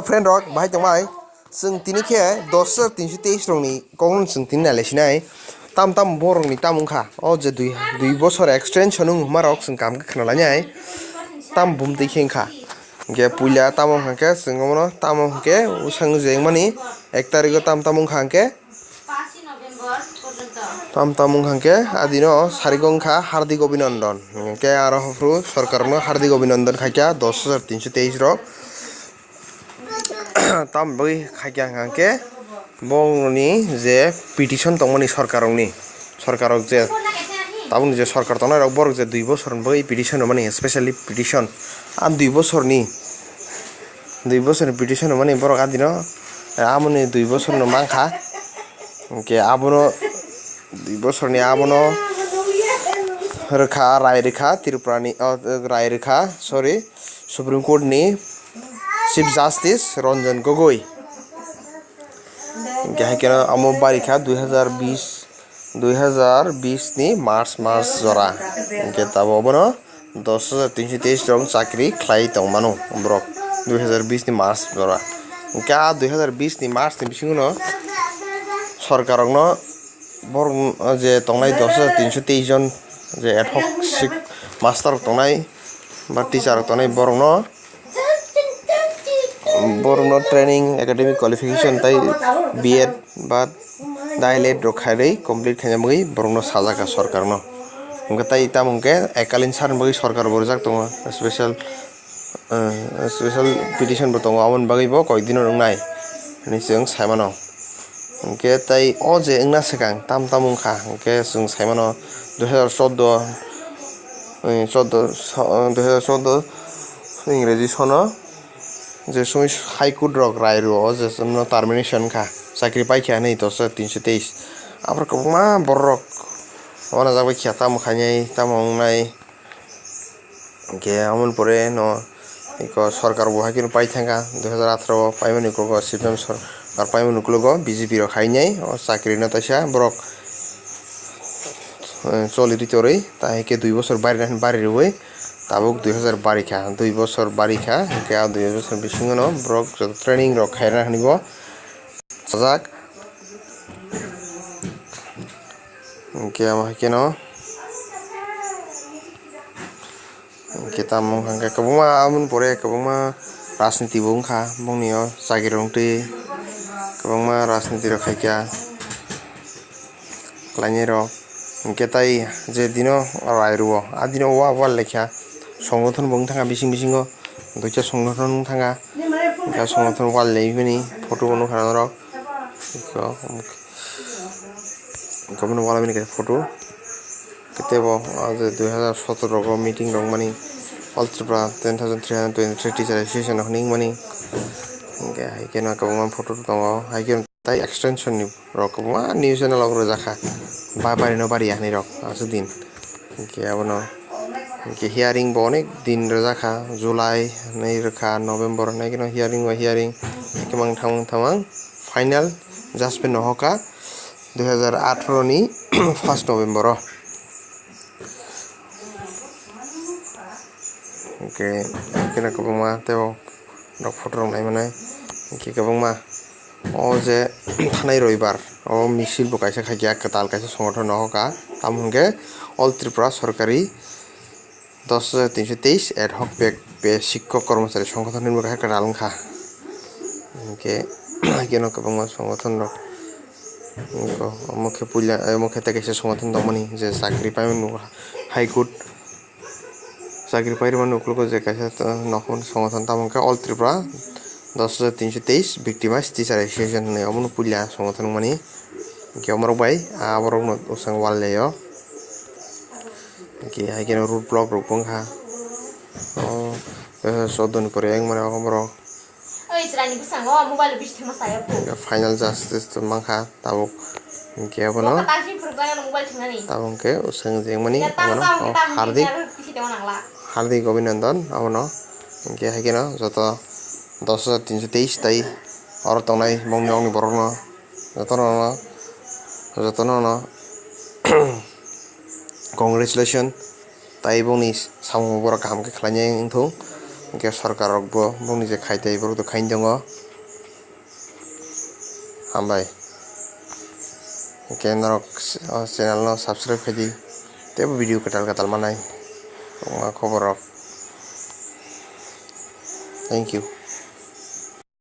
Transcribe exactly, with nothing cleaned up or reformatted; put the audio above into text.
Friend rok, bahai tongbai. Chwng tini khe dos hajar tinso teis rokni kokno chwng tini nailai sinai. Tam tam borokni tam wngkha. O je dui, dui bosor extension wng hwnma rok chwng kaham khe khna lainai. Tam bumtwi khe wngkha. Hwnkhe puila tamo hwnkha khe chwng omono tamo hwnkhe bwsang je wngmani ek tarigo tam tam wngkha hwnkhe Tam tam wngkha hwnkhe adino sarigo wngkha hardik obhinondon. Hwnkhe aro hophru sorkarno hardik obhinondon khaikha dos hajar tinso teis rok. Tam bagwi khaikha hwnkha hwnkhe bongni je petition tongmani sorkarokni, sorkarok je tabukni je sorkar tongnai rok borok je dui bosorni bagwi petition rwmani, specially petition a dui bosorni, dui bosorni petition rwmani borok adino amoni dui bosorno mankha. Hwnkhe abono dui bosorni abono rwkha, rai rwkha Tripurani, o, rai rwkha, sorry, Supreme Court ni Chief Justice Ranjan Gogoi. Hwnkhe hai kheno amo barikha dui hajar bis, dui hajar bis ni March mas jora. Hwnkhe tabo obono dos hajar tinso teis jon chakri khlai tongmano borok dui hajar bis ni March jora. Hwnkhe a dui hajar bis ni March ni bisingo no sorkar rokno borok je tongnai dos hajar tinso teis jon je ad hoc sick master rok tongnai ba teacher rok tongnai borokno Borokno training, academic qualification tei B Ed ba D El Ed rok khairwi complete khaina bagwi borokno sajak kha sorkarno. Hwnkhe tei tamo hwnkhe ekalin sarni bagwi sorkar bo rijak tongo, special, eh, special petition bo tongo, aboni bagwi bo koikdino wngnai hinwi chwng saimano. Hwnkhe tei o je wngna swkang tam tam wngkha, hwnkhe chwng saimano dui hazar chordo, eh, chordo, so-, eh, dui hazar chordo Ingreji sono je sumi High Court rok rai rwo, o je chwngno termination kha, chakri paikha hinwi dos hajar tinso teis. Aphuru kwbangma borok wanajak bai kha, tamo khainai, tamo wngnai. Hwnkhe aboni pore no eko sorkar bo hai kheno pai thangkha, dui hazar atharo o paimani ukologo, C P M sorkar paimani ukologo B J P rok hainai o chakri no taisa borok, eh, choli rwi torwi, tai hai khe dui bosor bari, bari rwui tabuk dui hazar bari kha, dui bosor bari kha, hwnkhe a dui bosor bisingo no borok joto training rok khairokna hinwi bo sajak. Hwnkhe amo hai kheno, hwnkhe tamo wngkha hwnkhe kwbangma aboni pore kwbangma rajniti bo wngkha bongni o chakri rok twi kwbangma rajniti rok khaikha khlainai rok. Hwnkhe tai je dino rai rwo a dino wa wal lekha songothon bo wng thangkha bising bisingo. Duita songothon wng thangkha. Hwnkhe songothon wal leibini photo bo nukha norok. Eko, eko bono wal bini kaisa photo. Tei bo, ah, je dui hazar sotoro rogo meeting rok mani All Tripura ten thousand three hundred twenty-three Teacher Association rok hinwi mani. Hwnkhe hai kheno kwbangma photo tongo. Hai kheno tai extension ni rok kwbangma news channel rok rwjak kha. Ba bari no bari ya hinwi rok aswk din. Hwnkhe abono, hwnkhe hearing bo onek din rwjak kha, July hinwi rwkha, November hinwi kheno hearing bai hearing, hwnkhe mangthang mangthang final judgment no hoka dui hazar atharo ni first November o. Hwnkhe, hwnkhe kwbangma tei o rok photo rok nai manai, hwnkhe kwbangma. O je thanai roibar o misil bo kaisa khaikha, kwtal kaisa songothon no hoka, tamo hwnkhe All Tripura Sorkari dos hajar tinso teis ad hoc pay, pay sikkok kormochari songothon hinwi bo kaisa kwtal wngkha. Hwnkhe haikhe no kwbangma songothon rok, omo khe puila, omo khe tei kaisa songothon tongmani je chakri paimani High Court. Chakri pairwmani ukologo je kaisa, uh, nokhormani songothon, tamo hwnkhe All Tripura dos hajar tinso teis Victimized Teacher Association hinwi omono puila songothon wngmani. Hwnkhe omorok bai, ah, borokno bwskango wal le-o. Hwnkhe hai kheno road block rok bo wngkha. O, uh, chordo ni pore wngmani o borok. Oi, chwraini bwskango mobile bisti thangma saya phu. Final justice to mankha tabuk. Hwnkhe abono. Mokha tangsi phuru kaya mobile thangnani. Tabuk hwnkhe bwskango jengmani abono o hardik. Hardik Abhinandan abono. Hwnkhe hai kheno joto dos hajar tinso teis tai oro tongnai bongni rokni borokno jotono, jotono no congratulation. Tai bongni samung borok kaham khe khlainai wngthung. Hwnkhe sorkar rokbo bongni je khai tei borok to khaini tongo. Hambai. Hwnkhe norok o channel no subscribe khaidi. Teibo video kwtal kwtal manai wngma khobor rok. Thank you.